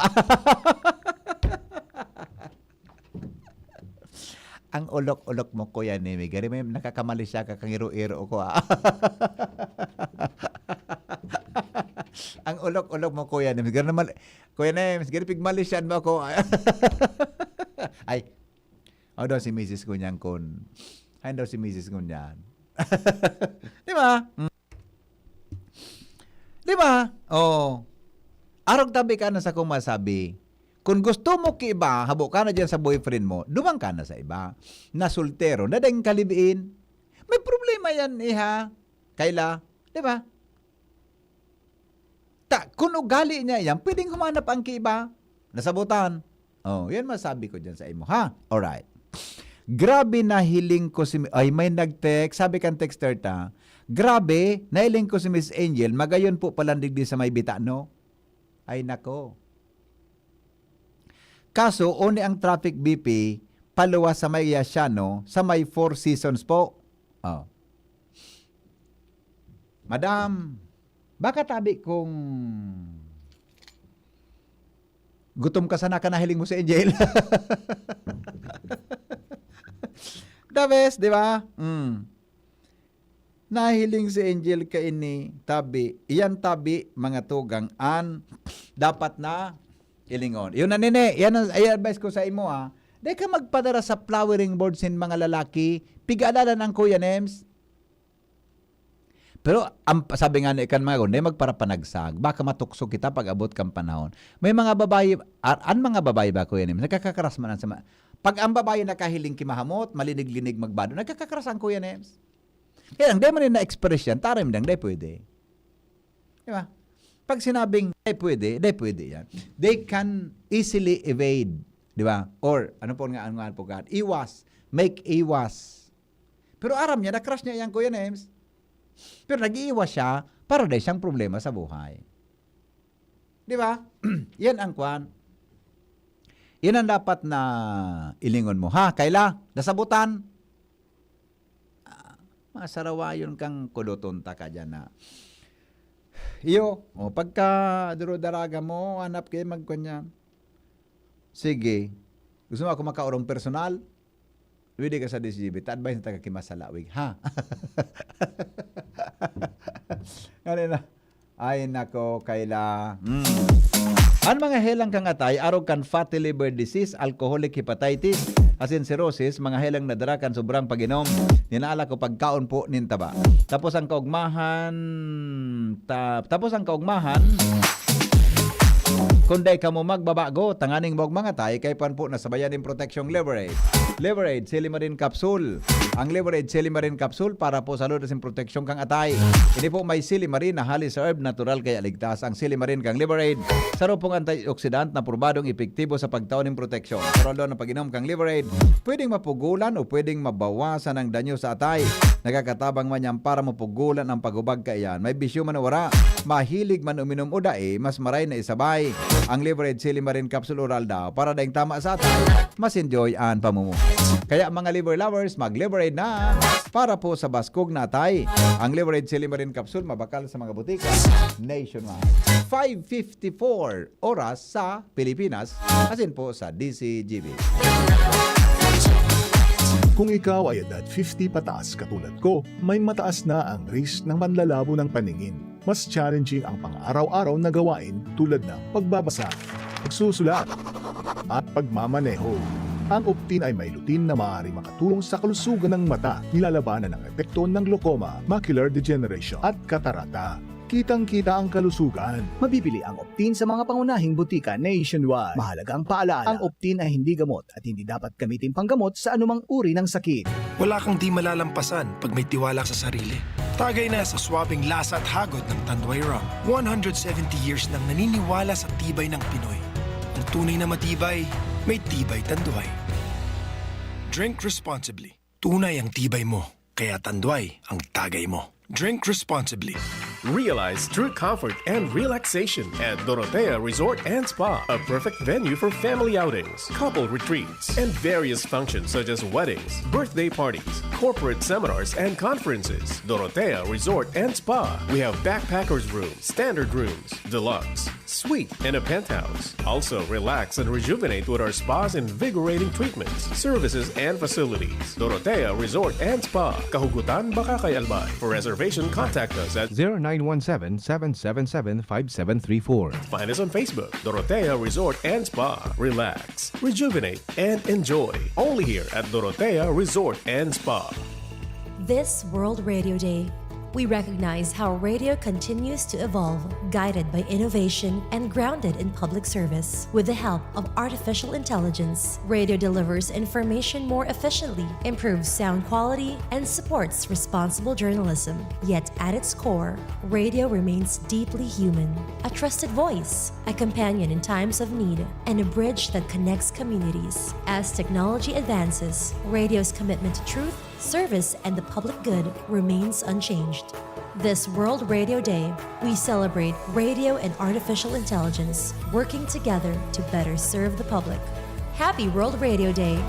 ang ulok-ulok mo, Kuya Nemi, gari may nakakamali siya ka kang iro-iro ko, ah. Ang ulok-ulok mo, Kuya Nemi, gari naman, Kuya Nems, gari pigmalisyan mo ako. Ay, ano daw si misis ko niyan kun, ano daw si misis ko niyan? Di ba? Mm. Di ba? Oh. Arog tabi ka na sa kung masabi. Kung gusto mo ki iba, habo ka na dyan sa boyfriend mo, duman ka na sa iba. Na soltero, na daing ka-live-in. May problema yan, iha. Kayla, di ba? Ta, kun ugali niya yan, pwedeng humanap ang kiba. Nasabutan. Oh, yan masabi ko dyan sa imo, ha? Alright. Grabe, nahiling ko si... Ay, may nag-text. Sabi kan texter ta, "Grabe, nahiling ko si Miss Angel. Magayon po palandig di sa may Bitano." Ay, nako. Kaso, oni ang traffic B P, paluwas sa may Yasiano, sa may Four Seasons po. Oh. Madam, baka tabi kung gutom ka sana ka nahiling mo si Angel. The best, di ba? Mm. Nahiling si Angel kaini, tabi. Iyan tabi, mga tugang, an dapat na ilingon. Yun na, nini. Yan ang i-advise ko sa imo, ah. Di ka magpadara sa flowering board sin mga lalaki. Pigalalan ang Kuya Nems. Pero ang sabi nga ni kan mga guro, "Dai magparapanagsag, baka matukso kita pag-abot kan panahon." May mga babayi, ar-, an mga babayi ba, Kuya Nems, nagkakakras man an sa ma-, pag ang babayi nakahiling ki mahamot, malinig-linig magbado, nagkakakras an Kuya Nems. Kaya lang, dai man na-express yan, taram dang, dai pwede. Di ba? Pag sinabing, "Dai pwede," dai pwede yan. They can easily evade, di ba? Or, ano po nga, ano nga po ka, iwas, make iwas. Pero aram niya, na-crush niya yan, Kuya Nems. Pero nag-iiwas siya para dai siyang problema sa buhay. Di ba? Yan ang kwan. Yan ang dapat na ilingon mo, ha? Kaila, nasabutan. Ah, masarawayon kang kudoton ta ka dyan na. Iyo, o, pagka durudaraga mo, hanap kayo magkanya. Sige. Gusto mo ako makaurong personal? Pwede ka sa D C G B. Ta-advise na taga Kimasalawig, ha? Ano na? Ay, nako, kaila. Mm. An mga helang kan atay, arog kan fatty liver disease, alcoholic hepatitis, asin cirrhosis, mga helang nadara kan sobrang pag-inom, nin alak o pagkaon po nin taba. Tapos ang kaugmahan, ta-, tapos ang kaugmahan, kun dai kamo magbabago, tanganing maog mangatay, kay pwan po nasabayan nin proteksyong Liver Aid. Liver Aid, Silimarin Capsule. Ang Liver Aid, Silimarin Capsule para po sa lod asin proteksyon kan atay. Ini po may silimarin na highly herb, natural kaya ligtas. Ang silimarin kan Liver Aid, saro pong antioxidant na probadong epektibo sa pagtao nin proteksyon. Natural daw na pag-inom kan Liver Aid, pwedeng mapugulan o pwedeng mabawasan ang danyo sa atay. Nakakatabang man yan para mapugulan ang paghubag kaiyan. May bisyo man o wara, mahilig man uminom o dai, mas maray na isabay ang Liver Aid Silimarin Capsule Oral daw para daing tama sa atay, mas enjoy an pamumuhay. Kaya mga liver lovers, mag-Liver Aid na para po sa baskog na atay. Ang Liver Aid Silimarin Capsule mabakal sa mga butika nationwide. Five fifty-four oras sa Pilipinas, asin po sa D C G B. Kung ikaw ay edad fifty pataas katulad ko, may mataas na ang risk ng panlalabo ng paningin. Mas challenging ang pang-araw-araw na gawain tulad ng pagbabasa, pagsusulat, at pagmamaneho. Ang Optin ay may lutein na maaaring makatulong sa kalusugan ng mata, nilalabanan ang epekto ng glaucoma, macular degeneration, at katarata. Kitang-kita ang kalusugan. Mabibili ang Optin sa mga pangunahing butika nationwide. Mahalaga ang paalaala. Ang Optin ay hindi gamot at hindi dapat gamitin panggamot sa anumang uri ng sakit. Wala kang di malalampasan pag may tiwala sa sarili. Tagay na sa swabing lasa at hagod ng Tanduay Rum. One hundred seventy years nang naniniwala sa tibay ng Pinoy. Ang tunay na matibay, may Tibay Tanduay. Drink responsibly. Tunay ang tibay mo, kaya Tanduay ang tagay mo. Drink responsibly. Realize true comfort and relaxation at Dorotea Resort and Spa, a perfect venue for family outings, couple retreats, and various functions such as weddings, birthday parties, corporate seminars, and conferences. Dorotea Resort and Spa. We have backpackers room, standard rooms, deluxe, suite, and a penthouse. Also, relax and rejuvenate with our spa's invigorating treatments, services, and facilities. Dorotea Resort and Spa, Kahugutan, Bacacay, Albay. For reservation, contact us at zero nine one seven, seven seven seven, five seven three four. Find us on Facebook, Dorotea Resort and Spa. Relax, rejuvenate, and enjoy. Only here at Dorotea Resort and Spa. This World Radio Day, We recognize how radio continues to evolve, guided by innovation and grounded in public service. With the help of artificial intelligence, radio delivers information more efficiently, improves sound quality, and supports responsible journalism. Yet at its core, radio remains deeply human. A trusted voice, a companion in times of need, and a bridge that connects communities. As technology advances, radio's commitment to truth, service, and the public good remains unchanged. This World Radio Day, we celebrate radio and artificial intelligence working together to better serve the public. Happy World Radio Day!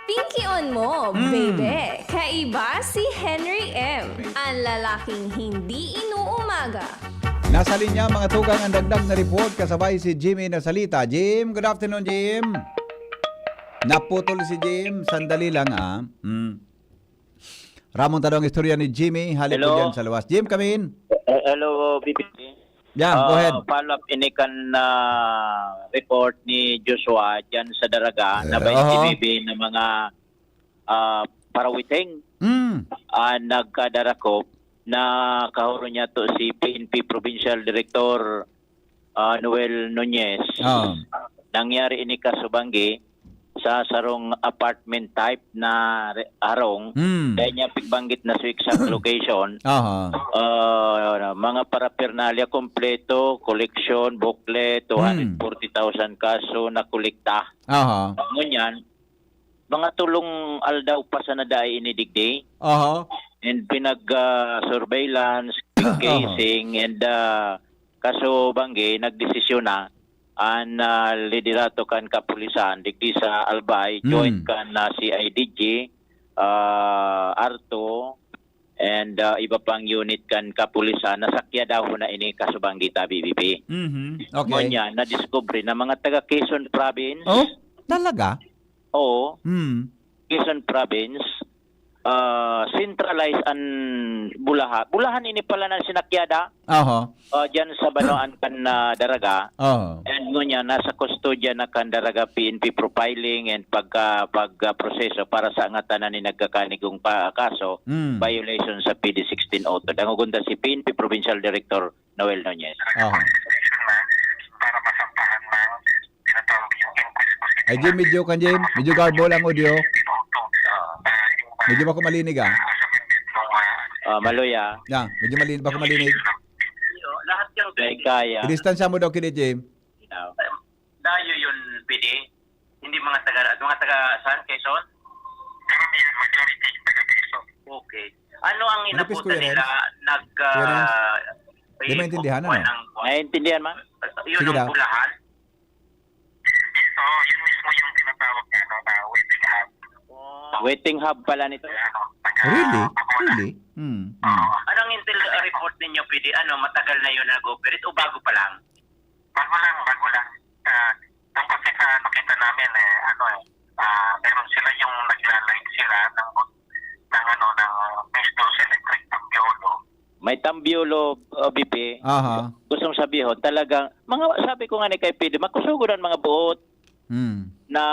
Pinkion mo, Mm. baby! Kaiba si Henry M, ang lalaking hindi inuumaga. Nasa linya, mga tugang, ang dagdag na report kasabay si Jimmy Nasalita. Jim, good afternoon, Jim. Naputol si Jim. Sandali lang, ah. Mm. Ramon, tanong istorya ni Jimmy. Hali po Hello. dyan sa luwas. Jim, come in. Eh, hello, B P. Yeah, go Ah, ahead. Follow up ini kan, ah, report ni Joshua dyan sa Daraga na Aha. twenty B B na mga, ah, parawiting Mm. ang nagkadarakop na kahuro niya to si P N P Provincial Director, ah, Noel Nunez. Ah. Nangyari ini kasubanggi sa sarong apartment type na re-, harong. Hmm. Dai niya pigbanggit na sa exact location. Aha. Ah, mga paraphernalia kompleto, koleksyon, booklet, Hmm. two hundred forty thousand kaso na kolekta. Aha. Ngunyan, mga tulong aldaw pa sana dai ini digdi. Aha. And pinag, ah, surveillance, Aha. casing, and, ah, kasubanggi, nagdesisyon na an, ah, liderato kan kapulisan digdi sa Albay, Hmm. joint kan, ah, C I D G, ah, ARTO, and, ah, iba pang unit kan kapulisan, nasakya daw na ini kasubanggi ta, B B P. Mhm. Okay. Ngunyan, nadiskubre na mga taga Quezon Province. Oh, talaga? Oo. Hmm. Quezon Province, ah, centralized an bulaha. Bulahan ini pala na sinakyada, Aha. ah, diyan sa Banoan kan, ah, Daraga. Aha. And ngunyan, nasa kustodya na kan Daraga P N P profiling and pagka-, pag, ah, proseso para sa ngatanan ni nagkakanigong pa-, kaso, Hmm. violation sa P D sixteen oh two. Dangogon ta si P N P Provincial Director Noel Nunez. Aha. Para masampahan ng tinatawag yung inquest proceeding. Ay, Jim, medyo kan, Jim. Medyo garbo lang audio. Medyo bako malinig, ah. Ah, Maluya. Yeah, medyo mali-, bako malinig. Lahat yung Kaya. Idistansya mo daw kini, Jim. Dayo yun, P D. Hindi mga taga, mga taga saan? Quezon? Karamihan, majority, taga Quezon. Okay. Ano ang Manipis, inabutan Kuya nila? Renz? Nag, Kuya Renz? ah, Di maintindihan, kuwan ano? ng, Naiintindihan, ma? Yun Sige ang daw. bulahan? Oo, yun mismo yung tinatawag na, ano, na waiting hub. Oh. Waiting hub pala nito. Kaya, ano, taga Really? Bacolod. Really? Hmm, hmm. Oo. Anong intel report ninyo, P D? Ano, matagal na yun nag-operate o bago pa lang? Bago lang, bago lang. Ah, doon kasi sa nakita namin, eh, ano, eh, ah, meron sila yung nagla-live sila ng, ng, ano, ng Misdos Electric Tambiolo. May Tambiolo, uh, B P. Aha. Gustong sabihin, talagang, mga, sabi ko nga ni kay P D, makusugon ang mga buot Hmm. na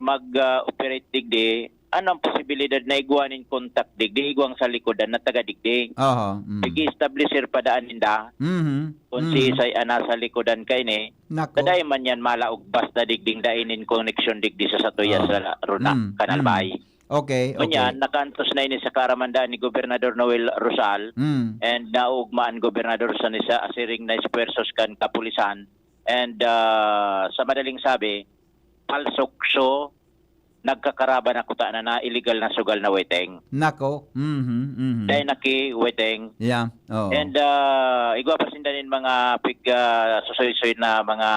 mag, ah, operate digdi. Ano ang posibilidad na igwa nin contact digdi, igwang sa likodan na taga digdi? Aha, mm. Pag-i-establisher pa daan ninda. Mhm. Kung Mm. si Isay ana sa likodan kaini, Nako. Taday man yan malaog basta digding dai nin koneksyon digdi sa satuya Ah. sa Runa, Mm, Kanal mm. Bay. Okay, Ngunyan, okay. nakantos na ini sa karamandaan ni Gobernador Noel Rosal, Mm. and naugma an gobernador sa nisa asiring na esfuerzos kan kapulisan, and, ah, sa madaling sabi, palsok. So, nagkakaraba na kuta na, na illegal na sugal na weteng. Nako. Mhm, mhm. Dahil naki weteng. Yeah, oo. And, ah, igwa pa sinda nin mga pig-, ah, susoy-soy na mga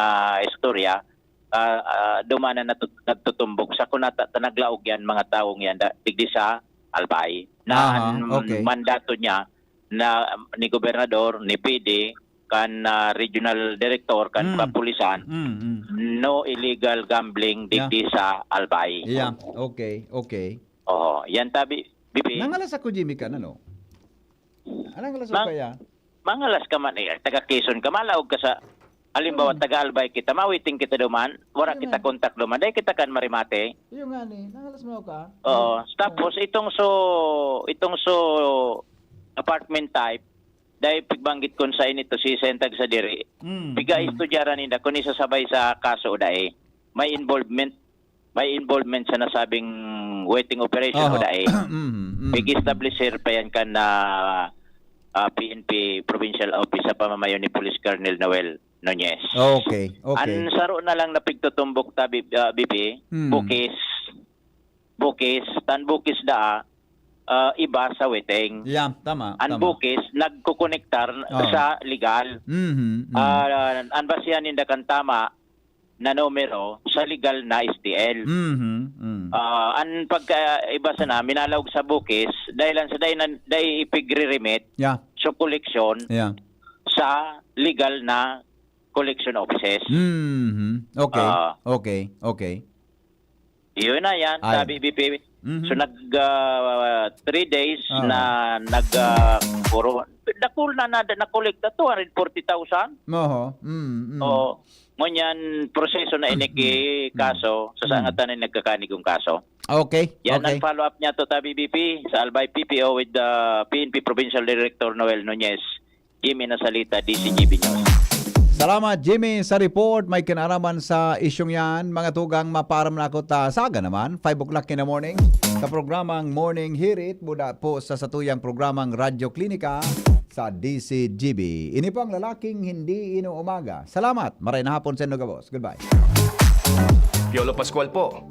istorya, ah, ah, duman na natut-, nagtutumbok sa kunata, ta naglaog yan, mga taong yan, da, digdi sa Albay. Na Aha, an okay. mandato niya na ni gobernador, ni P D, kan, ah, regional director, kan Mm. kapulisan, Mm, mm. no illegal gambling Yeah. digdi sa Albay. Yeah, okay, okay. Oo, yan tabi, B P. Nangalas ako, Jimmy, ka, ano? Anong alas Mang-, kaya? Mangalas ka man, eh, taga Quezon ka, malaog ka sa, Halimbawa, taga-Albay kita, ma-waiting kita duman, wala kita kontak duman, dai kita kan marimate. Yung nga ni, nangalas mo ka? Oo. Tapos, itong so, itong so apartment type, dai pigbanggit kun sa inito si Sentag sa diri. Mm, Piga mm. Estudyara ninda kun isasabay sa kaso o dai. May involvement, may involvement sa nasabing wetting operation o Oho. dai. Mm, mm. Pig-establisher pa yan kan na ah, P N P Provincial Office sa pamamayo ni Police Colonel Noel Nunez. Okay, okay. An saro na lang na pigtutumbok ta, B- ah, B P, Hmm. bukis. Bukis, tan bukis daa, ah, iba sa wetting. Yeah, tama, An tama. bukis, nagkukonektar Oo. sa legal. Mhm, mhm. Ah, an basihan ninda kan tama na numero sa legal na S T L. Mhm, mhm. Ah, an pagkaiba sana, minalaog sa bukis, dahil lang sa dai, nan- dai ipigre-remit Yeah, so koleksyon yeah. sa legal na collection offices. Mhm. Okay, Ah. okay, okay. Yun na yan, Ay. sabi B P. Mhm. So nag ah, three days Ah. na nag ah, puro dakul na na nakolekta two hundred forty thousand. Oho. Mm, mm. O ngunyan proseso na ini ki kaso sa Mm. sangatan na nagkakanig kong kaso. Okay. Yan okay. Ang follow-up niya to, Tabi B P, sa Albay P P O with the P N P Provincial Director Noel Nunez, Jimmy Nasalita, D C G B News. Salamat, Jimmy, sa report. May kinaraman sa isyong yan. Mga tugang, maparam na ako ta saga naman, five o'clock in the morning, sa programang Morning Hirit, mula po sa satuyang programang Radyo Klinika sa D C G B. Ini po ang lalaking hindi inuumaga. Salamat. Maray na hapon sa inyo, gabos. Goodbye. Piolo Pascual po.